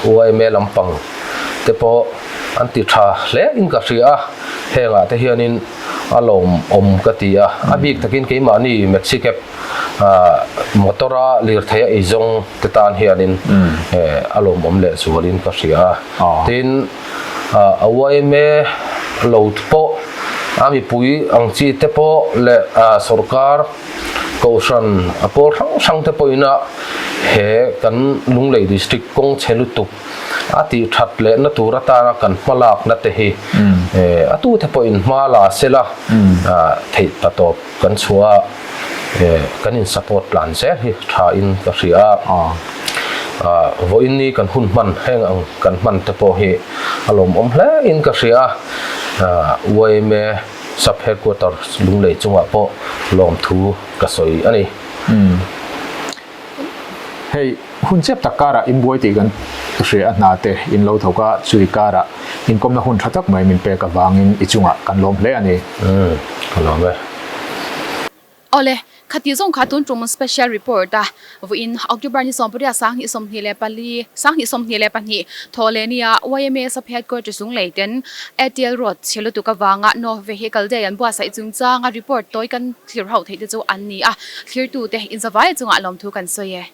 yma lampang. te pawh an ti tha hle in ka hria a, hengah te hianin a lawmawm ka ti a, a bik takin keimahni Maxi Cab motor a lirthei a eizawng te tan hianin a lawmawm leh zualin ka hria a, tin a yma lo pawh a mipui ang chi te pawh leh sorkar Kohhran a pawl hrang hrang te pawhin a he kan Lunglei District kawng chhe lutuk a tih that lehna tur atana kan hma lakna te hi a tute pawhin hma la sela theih pa tawp kan chhuah a, kan in support tlan zel hi tha in ka hria a. Vawiin ni kan hun hman heng ang kan hman te pawh hi a lawmawm hle in ka hria a, yma Sub Headquarters Lunglei chungah pawh lawmthu ka sawi a ni. Umm. Hei, hun chep tak karah inbuai tih kan hria a hna te in lo thawk a, chui karah inkawmna hun tha tak mai min pek avangin i chungah kan lawm hle a ni. Umm, ka lawm e. Awle, khati zawng kha tun tum special report a vawiin October ni 18 2024, 2022 Thawhlehnia yma Sub Headquarters Lunglei ten Airtel Road chhe lutuk avanga North Vehicle Day an buatsaih chungchanga report tawi kan thlir ho theih te chu an ni a, thlirtute inzavai chungah lawmthu kan sawi e.